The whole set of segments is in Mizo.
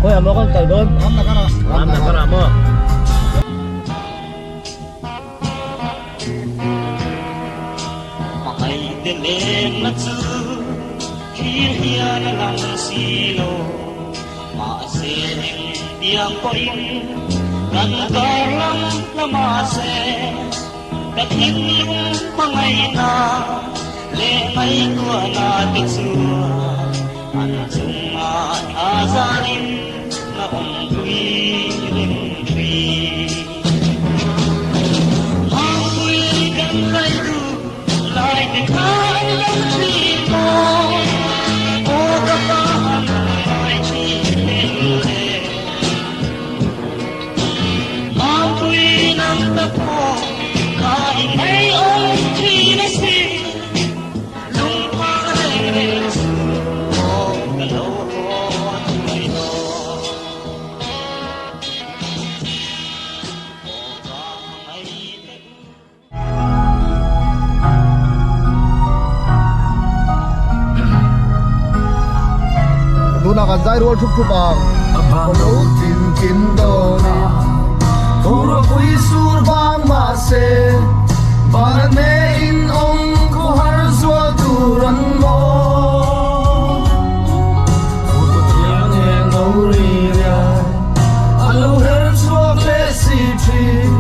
Khawiah maw kan kal dawn? Ramnagar-ah. Ramnagar-ah maw? Hmangaihte lenna chu thlir hian a lang si lo, mahse engtiang pawhin kan kar lam hla mahse ka thinlung hmangaihna leh ngaihtuahna te chuan an chungah thla zanin na awm pui reng thin. Mangpui kan kai duh lai te kha an lo thin maw, aw ka pa an ngai thin em le. Mangpui nang ta pawh ka inngei awm thin asin. Lungphang reng reng chu aw ka lo haw thuai dawn. Aw ka hmangaih te u. Tunah kan zai rual thup thup ang. Lo tin kim dawn a, Phurapui sur vang mahse, Van a in awm khawhar zual tur an maw. Phurpu thiang eng lo ri riai, A lo her chhuak leh si thin,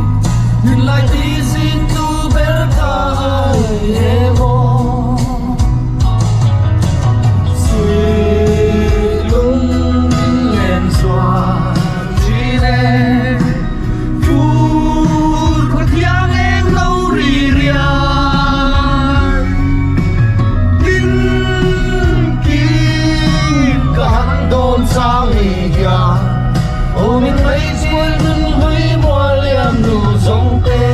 Hminlai ti zin tu ber kha ai emaw. Suilung min len chuan thin e, Fur khaw thiang eng lo ri riai. Tin kim ka han dawn chang ni hian, Aw min ngaihtuah nun hlui mual liam nu zawng te.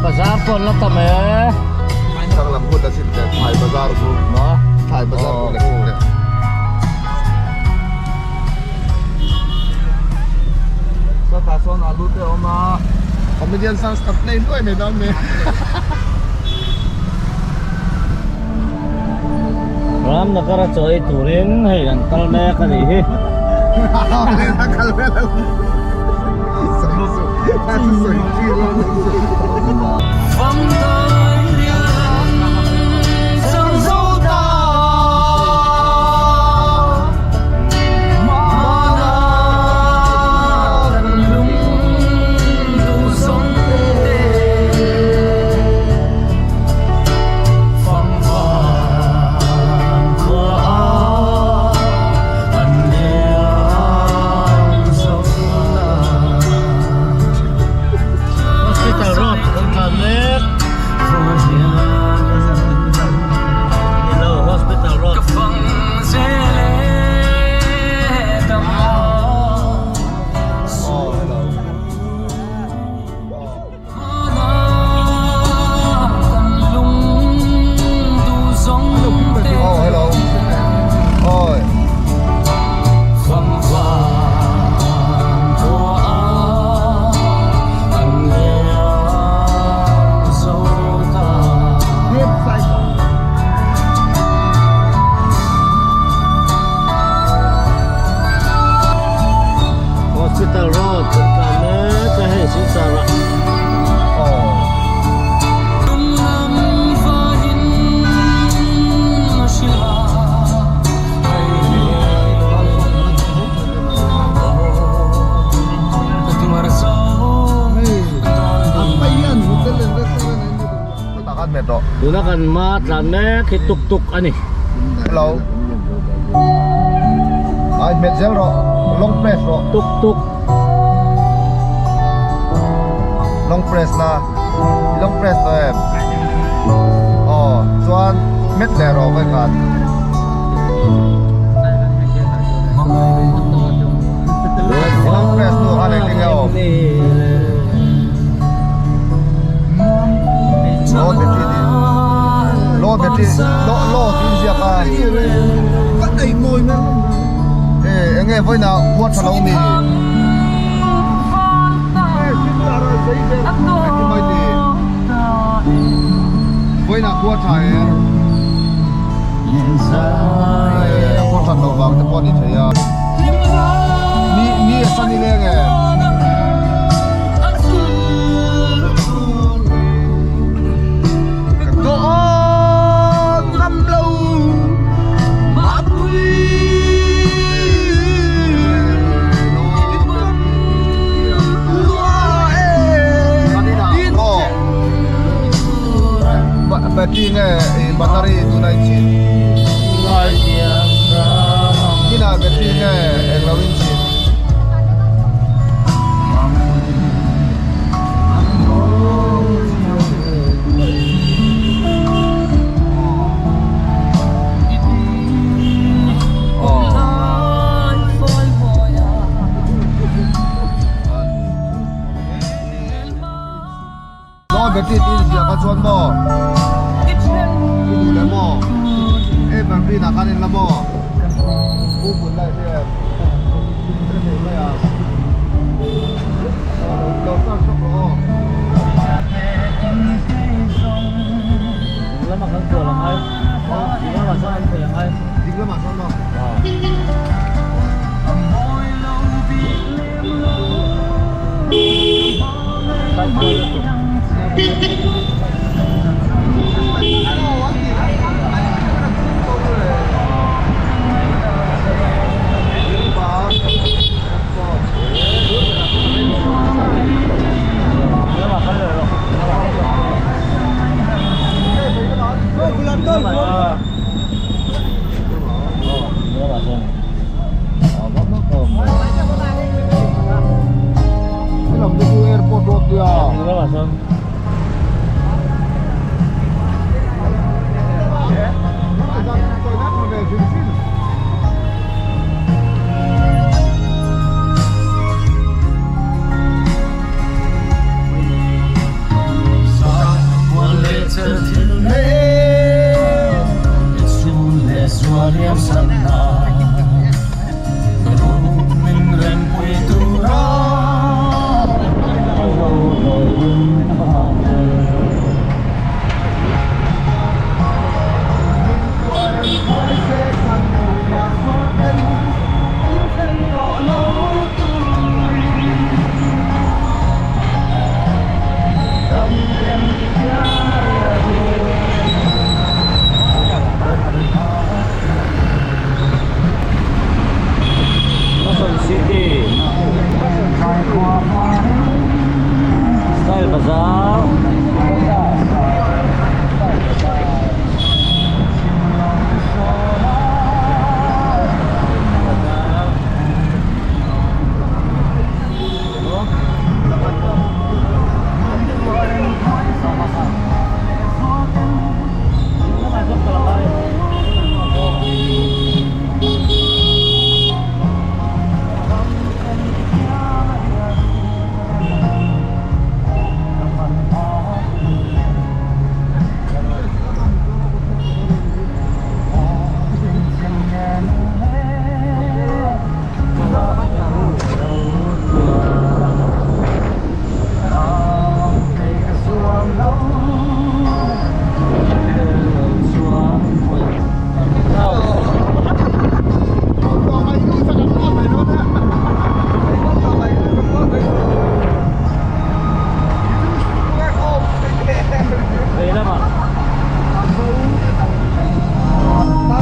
Bazar pawh la tam e. Thlang lam hun a sin te thlai bazar chu. Maw? Thlai bazar hun a sin te. Sawtah sawn alu te a awm a. Comedian sans tam play nuai mai dawn mai. Ramnagar a chaw ei turin hei an kal mek a nih hi. Kal vel a. Hospital road kan tlan mek. Tuna kan hma tlan mek hi tuk tuk a ni. Hello. Ai hmet zel rawh. Long press rawh. Tuk tuk. Long press la. Long press tawh em? Aw chuan hmet leh rawh vawikhat. Long press hnu khan engtin nge awm? Low battery tih low battery low low tih inziak a e enge vawiinah huat tha lo mi engtin mai ti vawiinah huat tha e e huat that loh vang te pawh a ni thei a ni ni a san i leng em. Battery nge battery tunai chin Kina battery nge englo in chin Maw battery tih in ziah kha chuan maw i duh leh maw evergreen ah khan in la maw pu bul lai hian ka nei mai a lo start hlawk rawh aw. Ding lamah kan kual angai ding lamah chuan an phei angai ding lamah chuan maw. Airport road tia. Mason City Style Bazaar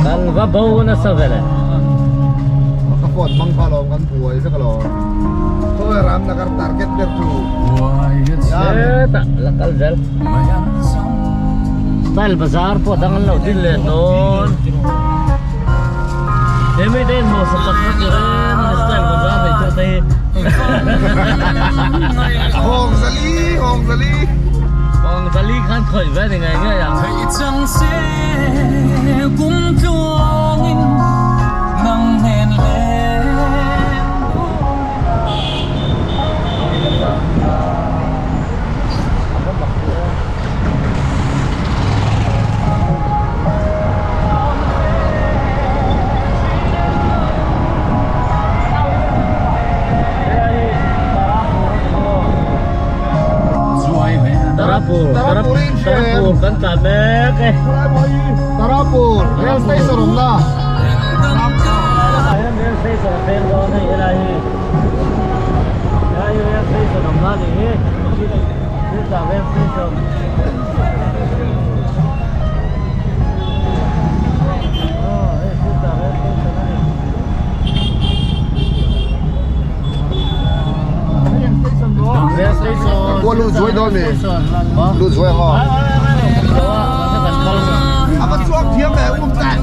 Kan va bo nasa vele. Ka phone hmang kha lawm kan buai vek alawm. Khawi Ramnagar target ber chu. Hetah la kal zel. Style Bazaar pawh dang an lo din leh dawn. He mi te in hausa tak tak i reng a ni Style Bazaar nei tawh te hi. Hawng zali, hawng zali. Hawng zali khan khawih ve ni ngei ngei ang. Tarapur, Tarapur kan tlan mek e. Tarapur, rail station awm na. Rail station a peng dawn hei helai hi. Helai hi rail station awm na nih hi. Silchar rail station. Aw hei Silchar rail station a ni. Rail station. Kua lu zuai dawn mi. Lu zuai ang aw. A va chuak thiam ve um tak.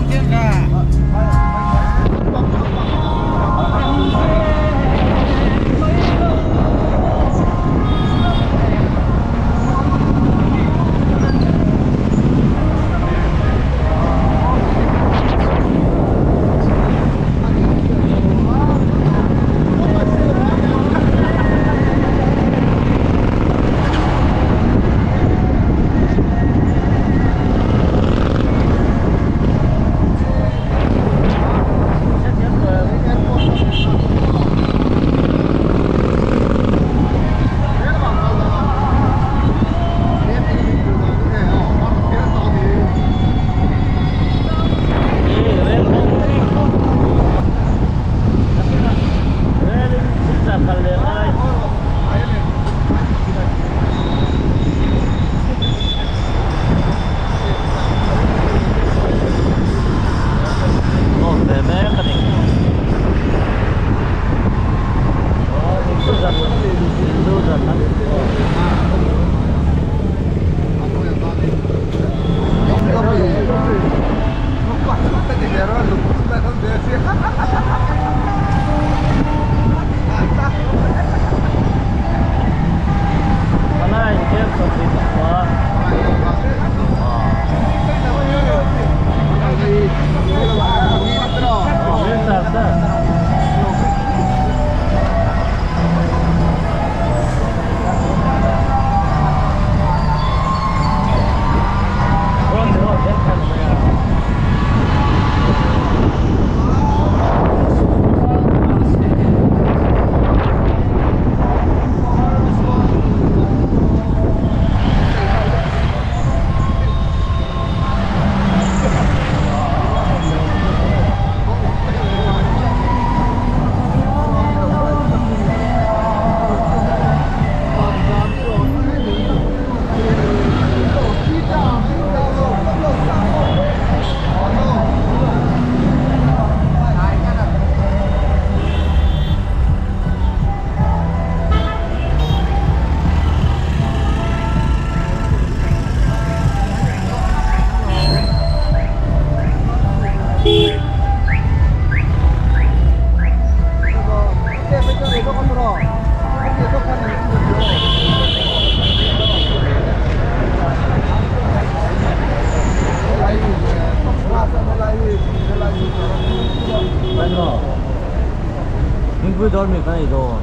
Thingpui dawr mi kan ei dawn.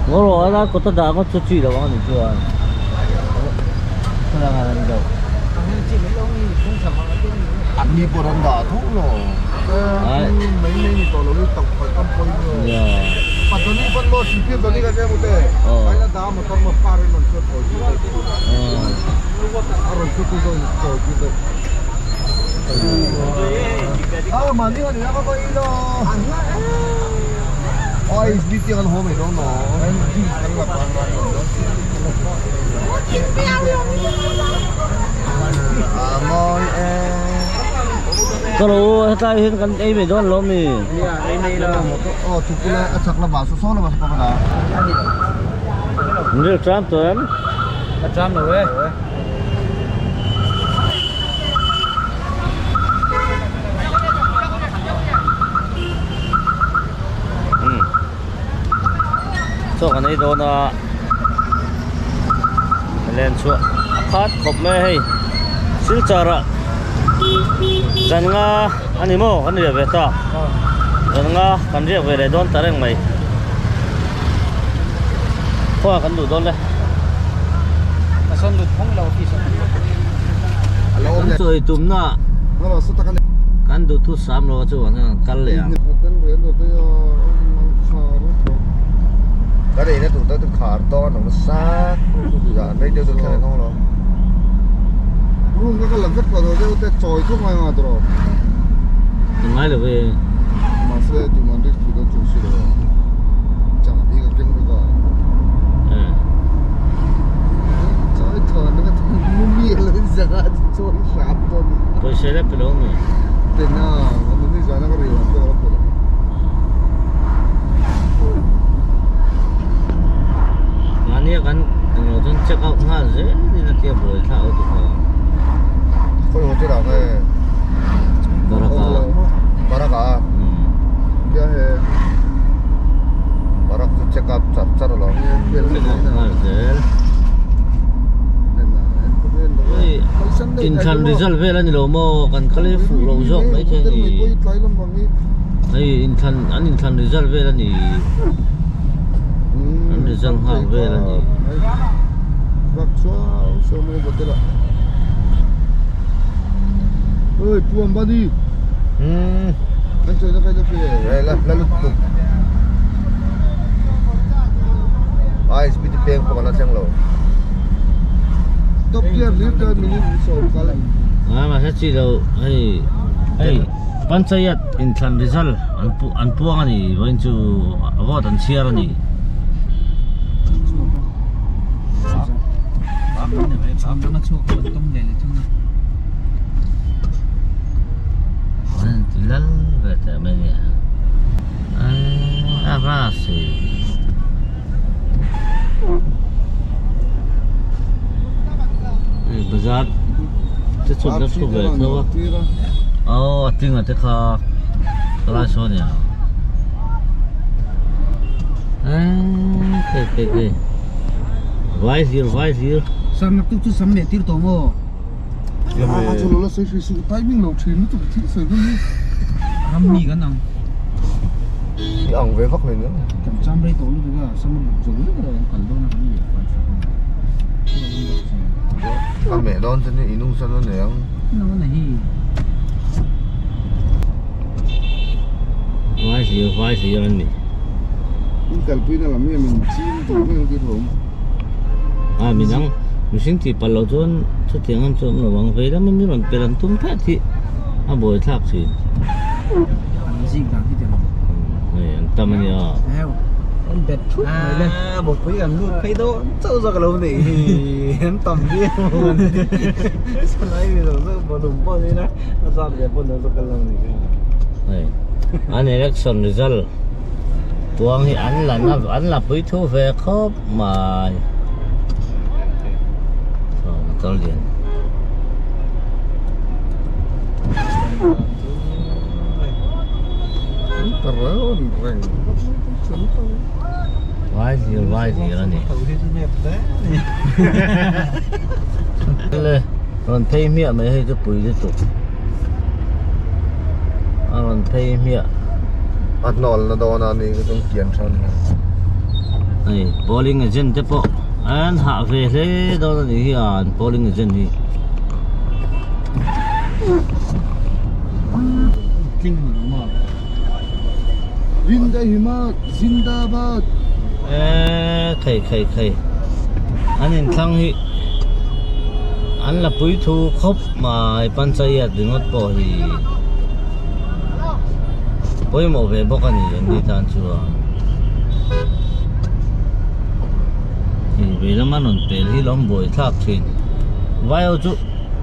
Ngaw rawh a kawt a dah ngawt chu chi lo ang a ni chuan. An ni pawh an dah tho lo. Mai mai ni tawh lo hi tak pakhat kan pawi nge. Patani pawn maw Sipir tani ka che mute. Paina da motor maw par in rawn chhuat kawi chu deuh. A rawn chhuat tu zawk kawi chu deuh. A mahni han ina ka pawi lo. Ai SBT kan haw mai dawn lo. Kan la pan ngai lo. Ka lo hetlai hian kan ei mai dawn lo mi. Aw thupui lai a chak lamah saw saw lamah saw pakhat a. Nil tram tawh em? A tram lo e. Chaw kan ei dawn a len chhuah a khat khawp mai a hei Silchar ah zan nga a ni maw kan riah ve ta zan nga kan riak ve leh dawn ta reng mai khua kan duh dawn le kan chawi tumna kan duhthu sam lo a chuvang hian kan kal leh ang. Ka neihna tur te khar dawn ang nasa zan rei deuh chu thleng an hawng lo. Room ka la vek tawh deuh te chawi thawk ngai nga tawh. Ngai lo ve. Mahse tuman rik thu dawn chung si lo a. Chahbi ka keng bawk a. Chawi thawn ka mi lo in zanga chu chawi hram dawn. Pawisa la pe lo nge. Tena ni zana ka ril ang pawh a la pe lo. Mahnia kan englo chuan check out nghal zel in a tia buai thlak a duh a. Khawi hotel ah nge? Baraka. Baraka a? Kia he Barak chu check up char char alawm. Check out nghal zel. Inthlan result vel a ni lo maw kan kal hi fuh lo zawk mai thei a ni. Hei inthlan an inthlan result vel a ni an result nghak vel a ni. Mahse chi lo hei hei. Panchayat inthlan result an pu an puang a ni vawiin chu vote an chhiar a ni. An ti lal ve teh mai nia a ras hi. Hei bazar te chuan la thu ve tho a aw a tinga te kha helai saw a nia eee khei khei khei vai hlir vai hlir. Sam naktuk chu sam leh tir tawh maw? Ram mi kan ang. I ang ve vak hlei nia. Kan cham rei tawh lutuk a, sam a buk zo vek rawh an kal dawn a kan leh fai fai ang. A meh dawn chuan i nung san a nei ang. Nang a nei hi. Vai hlir vai hlir an ni. In kalpui na lam hi min chim tur vel ti thawm. A midang mihring tih palh loh chuan chutiang an chuan awm lo ang vei lama mi rawn pel an tum phet hi a buai thlak thin. An zik dan hi tiraw. Hei an tam a nia. An bet thut mai le. A bawkpui kan lut phei dawn chauh zawk a lo nih hi an tam viau a ni. Salai mi zawk zawk bawlhhlawm pawh ni ila a zat ve pawh ni lo kal lo ni kha. Hei an election result Tuang hi an la na an la pui thu ve khawp mai. Saw motor lian. Vai hlir vai hlir a ni. Le rawn phei hmiah mai hei chu pui lutuk. A rawn phei hmiah. A hnawl na dawn a ni ka chuan kian tha ni. Hei polling agent te pawh an hah ve hle dawn a nih hi a an polling agent hi. Rinda Himat Zindabad. Eee khei khei khei an inthlang hi an la pui thu khawp mai panchayat ringawt pawh hi pawimawh ve bawk a ni an ni tan chuan hei vei lama rawn pel hi lo buai thlak thin vai ho chu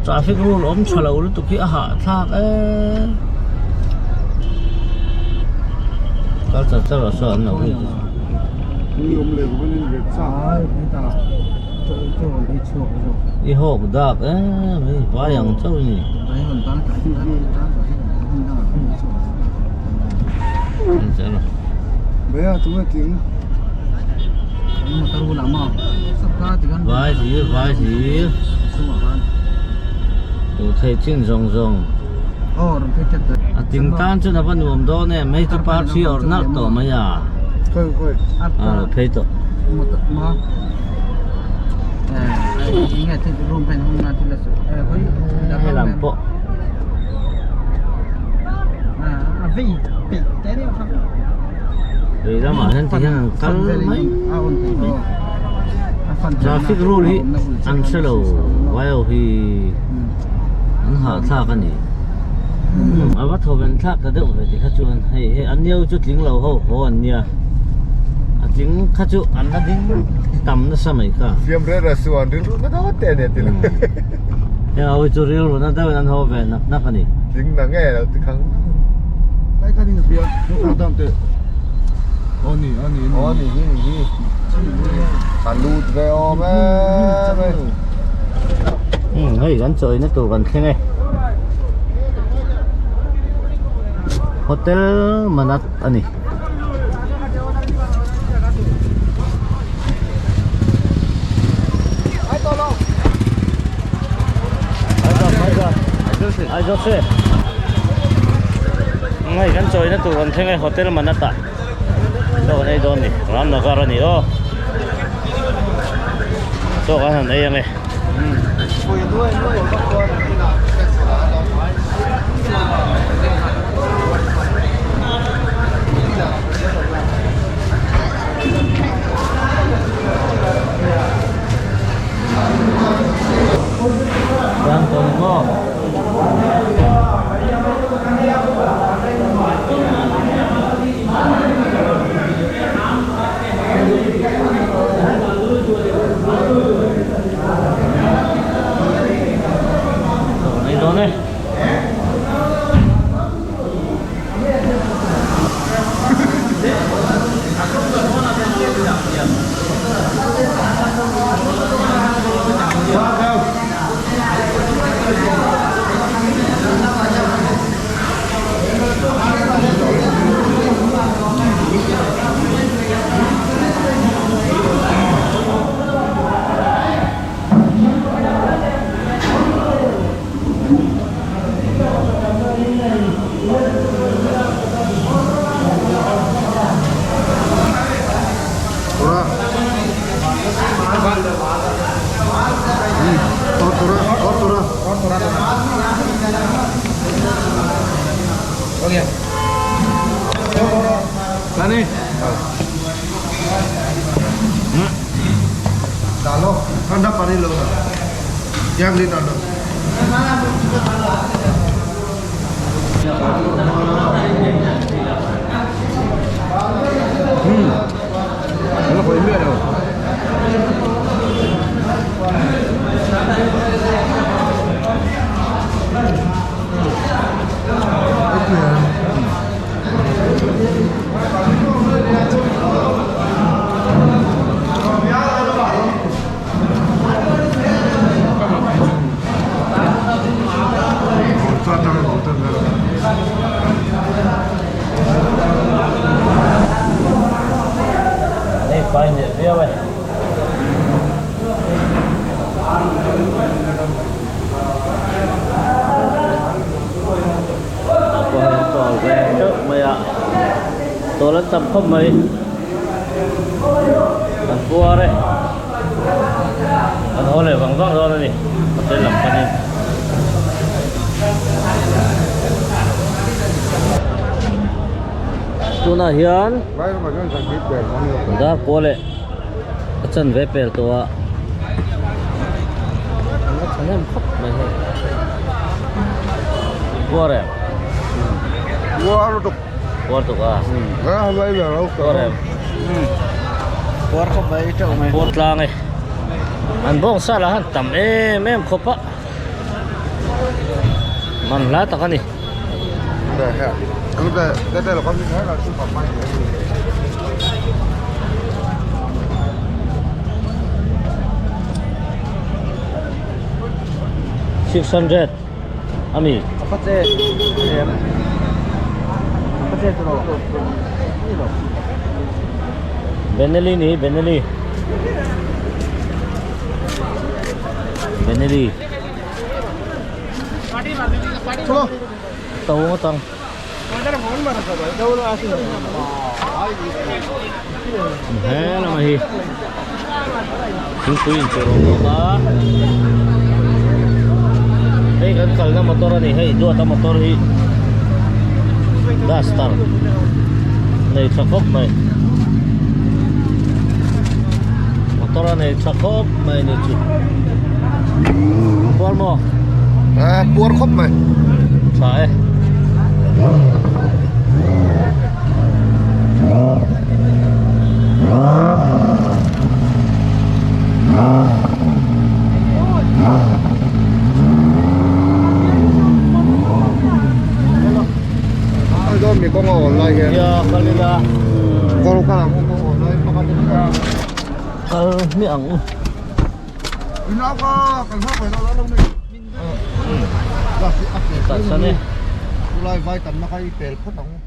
traffic rule awm tha lo lutuk hi a hahthlak em kal char char ah sawn an lo hi. I hawk dak em hei vai ang chauh a ni. Vai hlir vai hlir duh theih chin zawng zawng a ting tan chuan a va nuam dawn em hei chu par thi awrh nalh tawh mai a a lo phei tawh. Helam pawh. Lei lamah hian ti hian an kal mai mai traffic rule hi an hre lo vai ho hi an hahthlak a ni a va thaw ven thlak ta deuh ve ti kha chuan hei hei an nio chu tling lo ho haw an nia a tling kha chu an la ding tam nasa mai kha siam reh reh suh an rilru na deuh te a nia ti lo heng ho hi chu rilru na deuhin an haw ve nak nak a ni tling na nge lo ti khang Lai kha ding bia nu dam te Ani ani ani hi ni hi a lut ve awm e Hmm hei kan chawi na tur kan thleng e Hotel Manat ani Aizawl se Hei kan chawi na tur kan thleng e hotel Manat ah chaw kan ei dawn a ni Ramnagar a ni aw chaw kan han ei ang e. Đang tồn maw? Nei dawn e. डालो ठंडा पानी लो ना क्या ले डालो Hei fai hneh viau e. Pawh an tawl ve teuh mai a, tawl an tam khawp mai. An puar e. An haw leh vang vang dawn a ni hotel lam panin. Tunah hian dar pua leh a chanve pel tawh a an la thahnem khawp mai hei puar em puar tuk a puar em Puar khawp mai teuh mai. Puar tlang e. An bawng sa lah han tam em em khawp a. Man hla tak a ni. 600 ami. Benelli ni Benelli. Benelli. Chalo. To ngawt ang. He lamah hi thingpui inchawrh awm bawk a hei kan kalna motor a ni hei duata motor hi duster nei tha khawp mai motor a nei tha khawp mai ni chu puar maw puar khawp mai tha e. Ai dawn mi kawng a awn lai hian. Nia kal ila. Kawng kal ang u kawng awn lai pakhat in kal. Kal hmiah ang u. Inaka kan hma lo lo nei. Tah chuan e. Chulai vai tamna kha i pel phawt ang u.